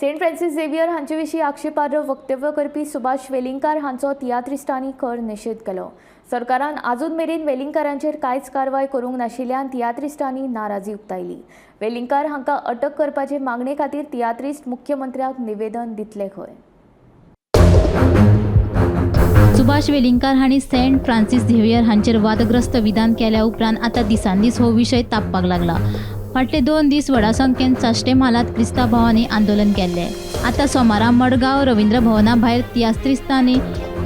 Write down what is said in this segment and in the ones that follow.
Saint Francis Xavier हांचे विशीं आक्षेपार्ह वक्तव्य करपी सुभाष वेलिंगकार हांचो तियात्रिस्टांनी खर निशेध केलो. सरकारान आजून मेरेन वेलिंगकारांचेर कांयच कारवाय करूंक नाशिल्ल्यान तियात्रिस्टांनी नाराजी उक्तायली. वेलिंगकार हांकां अटक करपाचे मागणे खातीर तियात्रिस्ट मुख्यमंत्र्याक निवेदन दितले खंय. सुभाष वेलिंगकार हांणी सेंट फ्रांसीस झेवियर हांचेर वादग्रस्त विधान केल्या उपरांत आतां दिसान दीस हो विशय तापपाक लागला. फाटले 2 दीस व्हडा संख्येन साश्टे म्हालांत क्रिस्तांव भावांनी आंदोलन केल्लें. आतां सोमारा मडगांव रवींद्र भवना भायर तियात्रिस्तांनी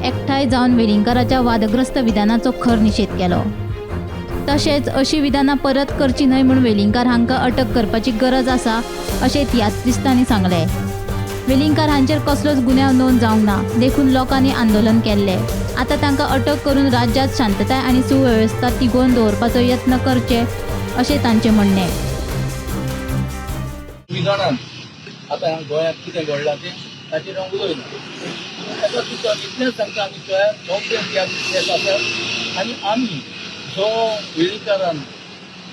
एकठांय जावन वेलिंगकाराच्या वादग्रस्त विधानाचो खर निशेध केलो. तशेंच अशी विधानां परत करची न्हय म्हूण वेलिंगकार हांकां अटक करपाची गरज आसा अशें तियात्रिस्तांनी सांगलें. वेलिंगकार हांचेर कसलोच गुन्यांव नोंद जावंक ना, देखून लोकांनी आंदोलन केल्लें. आतां तांकां अटक करून राज्यांत शांतताय आनी सुवेवस्था तिगोवन दवरपाचो यत्न करचे अशें तांचें म्हणणें. तुमी जाणात आतां गोंयांत कितें घडलां तें, ताचेर हांव उलयना. ताका तुका इतलेंच सांगता, आमी गोंयांत सगळे तियात्रिस्ट आसात आनी आमी जो वेलिंगकारान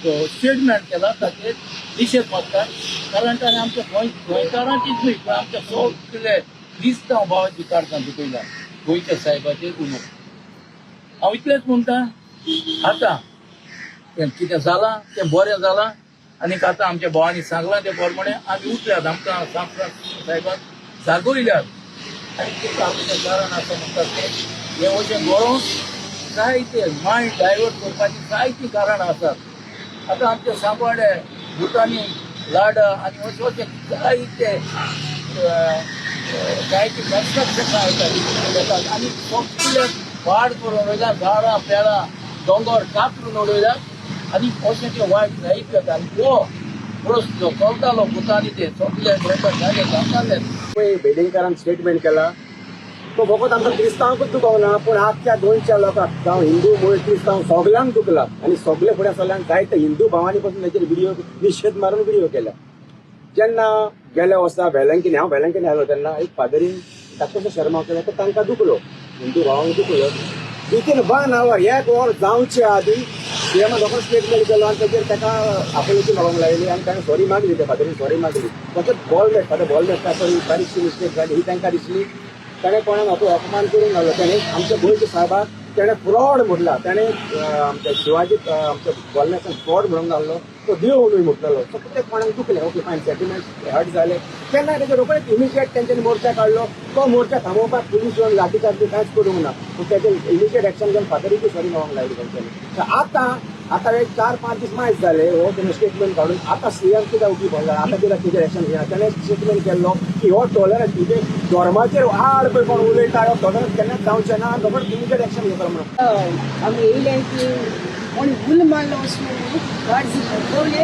जो स्टेटमेंट केला ताचेर निशेध मागता, कारण ताणें आमच्या गोंयकारांचीच न्हय पण आमच्या सगळे क्रिस्तांव भावाची काळजां दुखयला गोंयच्या सायबाचेर उलोवन. हांव इतलेंच म्हणटा, आतां तें कितें जालां तें बरें जालां आनीक आतां आमच्या भावांनी सांगलां ते प्रमाणे आमी उठल्यात, आमकां सांत फ्रांसीस सायबान जागयल्यात. आनी तुका आमचें कारण आसा म्हणटात तें हें अशें घडोवन जायते मायंड डायवर्ट करपाची जायतीं कारणां आसात. आतां आमचे सांबाळे भुतांनी लाडा आनी अशें अशें जायते जायती कन्स्ट्रक्शनां येतात आनी सगळे वाड करून उडयल्या, झाडां पेडां दोंगर कातरून उडयल्यात आनी अशें तें वायट जायत वता. आनी हो प्रस्न जो चलतालो भुतांनी ते सगळे गोंयकार जागे जाताले. पळय, वेलिंगकारान स्टेटमेंट केला तो फकत आमकां क्रिस्तांवांकूच दुखोवना, पूण आख्ख्या गोंयच्या लोकांक, जावं हिंदू मूळ क्रिस्तांव सगल्यांक दुखला. आनी सगळे फुडें सगल्यांक जायते हिंदू भावांनी पसून ताचेर व्हिडिओ निशेध मारून व्हिडिओ केला. जेन्ना गेल्या वर्सा वेलंकिनी, हांव वेलंकिनी आयलो तेन्ना एक फादरीन डॉक्टर शर्मा केलो, तो तांकां दुखलो, हिंदू भावांक दुखलो. विथीन वन our, एक वर जावचे आदी सीएमान रोखडो स्टेटमेंट केलो आनी ताचेर ताका आपोलॉजी मागूंक लायली आनी ताणें सॉरी मागली, त्या फादरीन सॉरी मागली. तशेंच बॉल फादर बॉल मेस्ता बारीकशी मिस्टेक जाली ही तांकां दिसली. ताणें कोणाक अपमान करूंक घालो, ताणें आमच्या गोंयच्या साहेबाक ताणें फ्रॉड म्हटला. ताणें आमच्या शिवाजी, आमच्या बॉलमेसान फ्रॉड म्हणून घाल्लो, तो देव न्हय म्हटलेलो. सो ते कोणाक दुखलें. ओके फायन, सेंटिमेंट्स हर्ट जाले तेन्ना तेजे रोखडेच इमिजिएट तेंच्यांनी मोर्चा काडलो. तो मोर्चा थांबोवपाक पुलीस येवन लाठी चार्ज कांयच करूंक ना, पूण तेजेर इमिजिएट एक्शन घेवन फादरीकूय सॉरी मागूंक लायली तेंच्यांनी. सो आतां आतां एक 4-5 दीस मायज जाले हो तेणें स्टेटमेंट काडून. आतां सीएम कित्याक उगी पडला? आतां कित्याक तेजेर एक्शन घेना? तेणें स्टेटमेंट केल्लो की हो टॉलरन्स म्हणजे धर्माचेर आड पळय कोण उलयता, हो टॉलरन्स केन्नाच जावचें ना, रोखडेच इमिजिएट एक्शन घेतलो म्हणून. आमी येयले की कोणी उल मारलो अशें म्हणून काळज दुखवले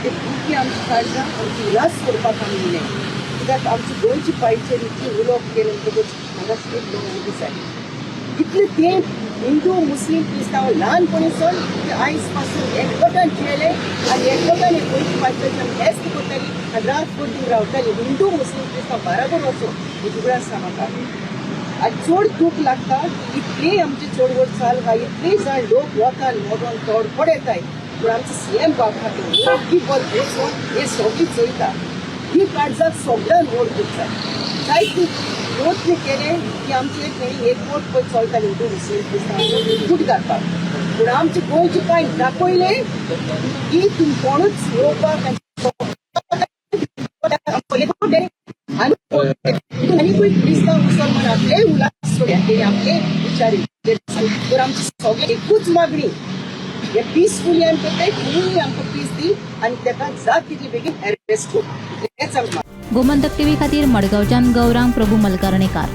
ते दुखी आमची काळजां आमची उल्हास सोडपाक आमी येयले, कित्याक आमची गोंयची पायचेर इतली उलोवप केलें म्हणटकूच हांगा एक दोन दीस जाले. इतले ते हिंदू मुस्लीम क्रिस्तांव ल्हानपणी सावन ते आयज पासून एकवटान जियेले आनी एकवटान हे गोंयची पायचेर आमी फेस्त करताली आनी रात भर रावताली. हिंदू मुस्लीम क्रिस्तांव बराबर वचो ही उगडास आसा म्हाका. आनी चड दूख लागता की इतली आमची चडवड चाल आहा, इतली जाण लोक वतान मरोन तोड पडयताय, पूण आमचो सीएम बाब खातीर ओगी बरो बसून हे सगळी चोयता. ही काळजाक सगळ्यान व्हड दूख जाता. जायते प्रयत्न केले की आमचे एक एकवट पळय चलता हिंदू मुस्लीम क्रिस्तांव फूट घालपाक, पूण आमचे गोंयचे पांय दाखयले की तुमी कोणूच येवपाक आनी आनीकूय क्रिस्तांव मुसलमान आपले उल्हास सोडया तेणी आपले विचार. तर आमची सगळे एकूच मागणी, हे पिसफुली आमी करताय, तुमी आमकां पीस दी आनी ताका जात तितली बेगीन अरेस्ट कर, हेच आमकां. गोमंतक टीव्ही खातीर मडगांवच्यान गौरांग प्रभू मलकारणेकार.